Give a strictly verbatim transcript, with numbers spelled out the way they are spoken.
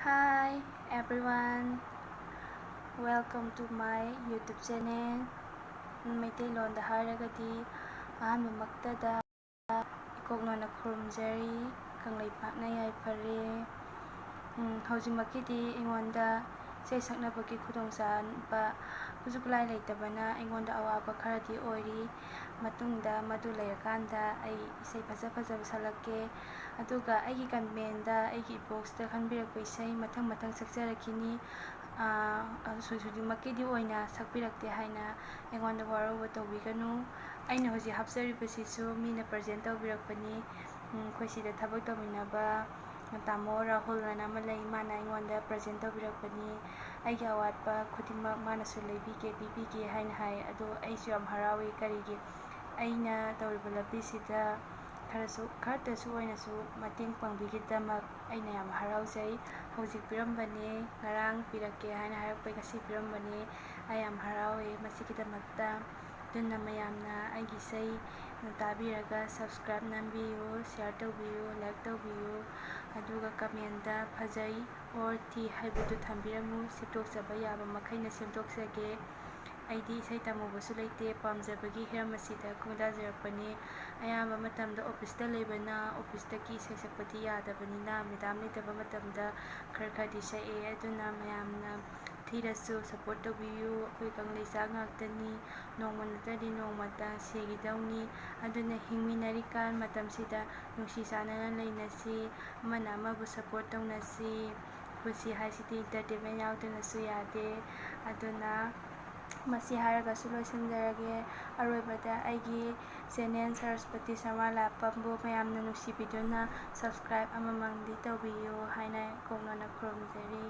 Hi everyone, welcome to my YouTube channel. ꯃꯩꯇꯩꯂꯣꯟꯗ ꯍꯥꯏꯔꯒꯗꯤ ꯑꯍꯥꯟꯕꯃꯛꯇꯗ ꯏꯀꯣꯛꯅꯣꯟꯅ ꯈꯨꯔꯨꯝꯖꯔꯤ꯫ ꯀꯪꯂꯩꯄꯥꯛꯅ ꯌꯥꯏꯐꯔꯦ꯫ ꯎꯝ, ꯍꯧꯖꯤꯛꯃꯛꯀꯤꯗꯤ ꯑꯩꯉꯣꯟꯗ ꯏꯁꯩ ꯁꯛꯅꯕꯒꯤ ꯈꯨꯗꯣꯡꯆꯥꯕ ꯈꯨꯠꯁꯨ ꯈꯨꯠꯂꯥꯏ ꯂꯩꯇꯕꯅ ꯑꯩꯉꯣꯟꯗ ꯑꯋꯥꯕ ꯈꯔꯗꯤ ꯑꯣꯏꯔꯤ꯫ ꯃꯇꯨꯡꯗ ꯃꯗꯨ ꯂꯩꯔꯀꯥꯟꯗ ꯑꯩ ꯏꯁꯩ ꯐꯖ ꯐꯖꯕ ꯁꯛꯂꯛꯀꯦ꯫ ꯑꯗꯨꯒ ꯑꯩꯒꯤ ꯀꯃꯦꯟꯗ ꯑꯩꯒꯤ ꯏꯕꯣꯛꯁꯇ ꯈꯟꯕꯤꯔꯛꯄ ꯏꯁꯩ ꯃꯊꯪ ꯃꯊꯪ ꯁꯛꯆꯔꯛꯈꯤꯅꯤ꯫ ꯑꯥ, ꯍꯧꯖꯤꯛ ꯍꯧꯖꯤꯛꯃꯛꯀꯤꯗꯤ ꯑꯣꯏꯅ ꯁꯛꯄꯤꯔꯛꯇꯦ ꯍꯥꯏꯅ ꯑꯩꯉꯣꯟꯗ ꯋꯥꯔꯧꯕ ꯇꯧꯕꯤꯒꯅꯨ꯫ ꯑꯩꯅ ꯍꯧꯖꯤꯛ ꯍꯥꯞꯆꯔꯤꯕꯁꯤꯁꯨ ꯃꯤꯅ ꯄ꯭ꯔꯖꯦꯟ ꯇꯧꯕꯤꯔꯛꯄꯅꯤ꯫ ꯎꯝ, ꯑꯩꯈꯣꯏ ꯁꯤꯗ ꯊꯕꯛ ꯇꯧꯃꯤꯟꯅꯕ ꯇꯥꯃꯣ ꯔꯥꯍꯨꯜ ꯑꯅ ꯑꯃ ꯂꯩ, ꯃꯥꯅ ꯑꯩꯉꯣꯟꯗ ꯄ꯭ꯔꯖꯦꯟ ꯇꯧꯕꯤꯔꯛꯄꯅꯤ꯫ ꯑꯩꯒꯤ ꯑꯋꯥꯠꯄ ꯈꯨꯗꯤꯡꯃꯛ ꯃꯥꯅꯁꯨ ꯂꯩꯕꯤꯒꯦ, ꯄꯤꯕꯤꯒꯦ ꯍꯥꯏꯅ ꯍꯥꯏ꯫ ꯑꯗꯣ ꯑꯩꯁꯨ ꯌꯥꯝ ꯍꯔꯥꯎꯏ꯫ ꯀꯔꯤꯒꯤ? ꯑꯩꯅ ꯇꯧꯔꯤꯕ ꯂꯝꯕꯤꯁꯤꯗ ꯈꯔꯁꯨ, ꯈꯔꯇꯁꯨ ꯑꯣꯏꯅꯁꯨ ꯃꯇꯦꯡ ꯄꯥꯡꯕꯤꯈꯤꯗꯃꯛ ꯑꯩꯅ ꯌꯥꯝ ꯍꯔꯥꯎꯖꯩ꯫ ꯍꯧꯖꯤꯛ ꯄꯤꯔꯝꯕꯅꯦ, ꯉꯔꯥꯡ ꯄꯤꯔꯛꯀꯦ ꯍꯥꯏꯅ ꯍꯥꯏꯔꯛꯄꯩ ꯉꯁꯤ ꯄꯤꯔꯝꯕꯅꯦ꯫ ꯑꯩ ꯌꯥꯝ ꯍꯔꯥꯎꯏ ꯃꯁꯤꯒꯤꯗꯃꯛꯇ꯫ ꯑꯗꯨꯅ ꯃꯌꯥꯝꯅ ꯑꯩꯒꯤ ꯏꯁꯩ ꯇꯥꯕꯤꯔꯒ subscribe ꯅꯝꯕꯤꯌꯨ, share ꯇꯧꯕꯤꯌꯨ, like ꯇꯧꯕꯤꯌꯨ꯫ ꯑꯗꯨꯒ ꯀꯃꯦꯟꯗ "ꯐꯖꯩ" or "ꯊꯤ" ꯍꯥꯏꯕꯗꯨ ꯊꯝꯕꯤꯔꯝꯃꯨ꯫ ꯁꯦꯝꯗꯣꯛꯆꯕ ꯌꯥꯕ ꯃꯈꯩꯅ ꯁꯦꯝꯗꯣꯛꯆꯒꯦ꯫ ꯑꯩꯗꯤ ꯏꯁꯩ ꯇꯝꯃꯨꯕꯁꯨ ꯂꯩꯇꯦ, ꯄꯥꯝꯖꯕꯒꯤ ꯍꯤꯔꯝ ꯑꯁꯤꯗ ꯈꯣꯡꯗꯥꯖꯔꯛꯄꯅꯤ꯫ ꯑꯌꯥꯝꯕ ꯃꯇꯝꯗ ꯑꯣꯐꯤꯁꯇ ꯂꯩꯕꯅ ꯑꯣꯐꯤꯁꯇꯒꯤ ꯏꯁꯩ ꯁꯛꯄꯗꯤ ꯌꯥꯗꯕꯅꯤꯅ ꯃꯦꯗꯥꯝ ꯂꯩꯇꯕ ꯃꯇꯝꯗ ꯈꯔ ꯈꯔꯗꯤ ꯁꯛꯑꯦ꯫ ꯑꯗꯨꯅ ꯃꯌꯥꯝꯅ ꯊꯤꯔꯁꯨ support ꯇꯧꯕꯤꯌꯨ꯫ ꯑꯩꯈꯣꯏ ꯀꯪꯂꯩꯆꯥ ꯉꯥꯛꯇꯅꯤ꯫ ꯅꯣꯡꯃ ꯅꯠꯇ꯭ꯔꯗꯤ ꯅꯣꯡꯃꯇ ꯁꯤꯈꯤꯗꯧꯅꯤ꯫ ꯑꯗꯨꯅ ꯍꯤꯡꯃꯤꯟꯅꯔꯤꯀꯥꯟ ꯃꯇꯝꯁꯤꯗ ꯅꯨꯡꯁꯤ ꯆꯥꯟꯅꯅ ꯂꯩꯅꯁꯤ, ꯑꯃꯅ ꯑꯃꯕꯨ support ꯇꯧꯅꯁꯤ꯫ ꯄꯨꯟꯁꯤ ꯍꯥꯏꯁꯤꯗꯤ entertainment ꯌꯥꯎꯗꯅꯁꯨ ꯌꯥꯗꯦ꯫ ꯑꯗꯨꯅ ꯃꯁꯤ ꯍꯥꯏꯔꯒꯁꯨ ꯂꯣꯏꯁꯤꯟꯖꯔꯒꯦ꯫ ꯑꯔꯣꯏꯕꯗ ꯑꯩꯒꯤ channel ꯁꯔꯁꯄꯇꯤ ꯁꯃꯥ ꯂꯥꯛꯄꯝꯕꯨ ꯃꯌꯥꯝꯅ ꯅꯨꯡꯁꯤꯕꯤꯗꯨꯅ subscribe ꯑꯃꯃꯝꯗꯤ ꯇꯧꯕꯤꯌꯨ ꯍꯥꯏꯅ ꯀꯣꯛꯅꯣꯟꯅ ꯈꯨꯔꯨꯝꯖꯔꯤ꯫